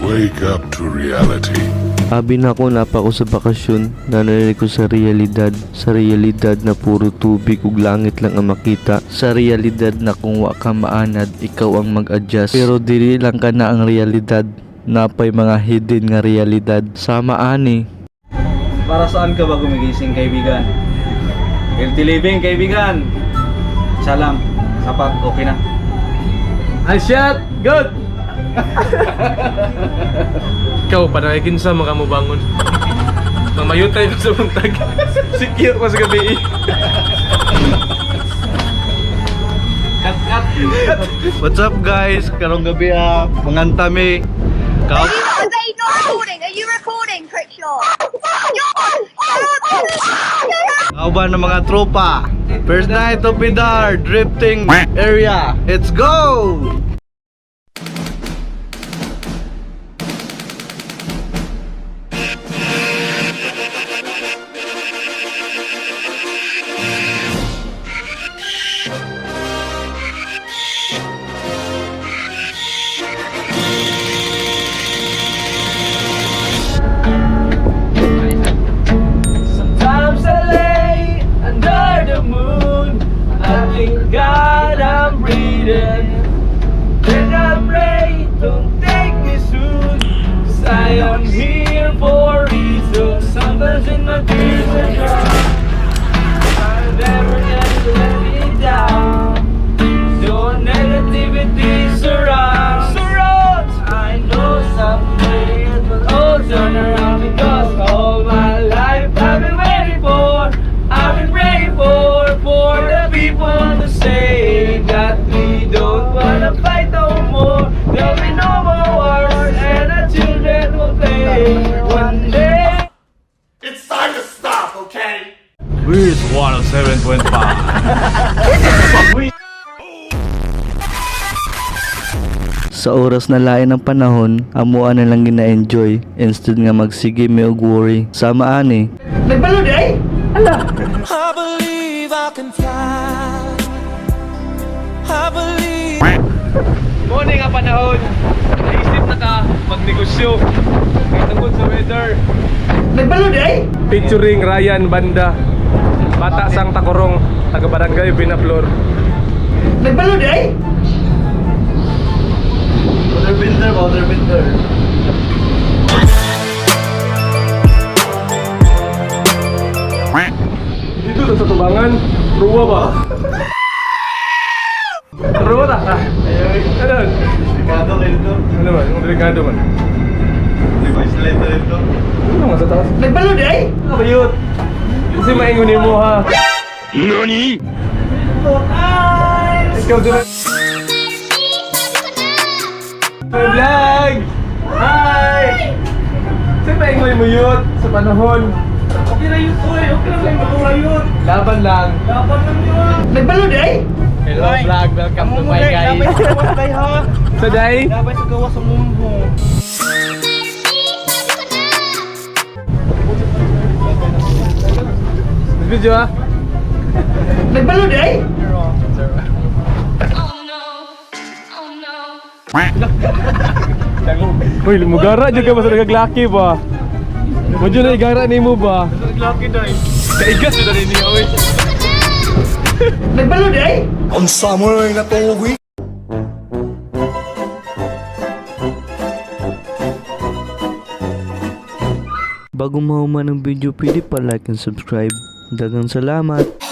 Wake up to reality. Abi na ako napa ko sa bakasyon, nananay ko sa realidad. Sa realidad na puro tubig ug langit lang ang makita. Sa realidad na kung wa ka maanad, ikaw ang mag-adjust. Pero dili lang ka na ang realidad. Napay mga hidden nga realidad. Sama ani. Para saan ka ba gumigising, kaibigan? Healthy living, kaibigan! Isa lang, sapat, okay na. Shot! Good! Ikaw, panangin sa mga mubangon. Mamayutay ko sa buntag. Secure ko sa gabi. Cut, cut! What's up, guys? Karong gabi ah, mangantami. Ka Are they not recording? Are you recording, Crickshaw? Kauban ng mga tropa. First night of Bidar, drifting area. Let's go! Sometimes I lay under the moon. I thank God I'm breathing. Then I pray, don't take me soon. 'Cause I am here for a reason. Sometimes in my tears are dry. I never let let me down. So negativity surrounds. Surrounds. I know someday it will all turn around because all my life I've been waiting for, I've been praying for the people to say that we don't wanna fight no more. There'll be no more wars and our children will play one day. It's time to stop, okay? Breeze 107.5. Sa oras na lain ng panahon, amuan na lang gina-enjoy instead nga magsige mi og worry. Sama ani. Nagbalo di ay! Morning nga panahon, naisip na ka magnegosyo. Kay tungkol sa weather. Nagbalo di ay! Featuring Ryan Banda, Bata sang Takorong, taga Barangay Binaflor. Nagbalo di ay! Water builder, water builder. Dito sa tubangan, ruwa ba? Ruwa ta ka? Ano? Delikado kayo dito. Ano man? Yung delikado man. Di ba slide na dito? Ano nga sa taas? Nagbalo di ay! Kabayot! Kasi maingon ni mo ha. NANI? Ikaw doon. My vlog! Hi! Kasi maingon mo yun sa panahon. Okay na yun, uy. Okay lang yung mga yun. Laban lang. Laban lang yun. Nagbalo di ay! Hello vlog, welcome to my guys. Sa day? Labay sa gawa sa mumbo. This video ah. Nagbalo di ay! Uy, mugara jud ka ba sa nagaglaki ba? Mo jud na igara nimo ba? Naglaki dai. Kaigas jud na niya oy. Nagbalo di ay! Unsa mo na Bago mahuman ang video, pwede pa like and subscribe. Dagang salamat!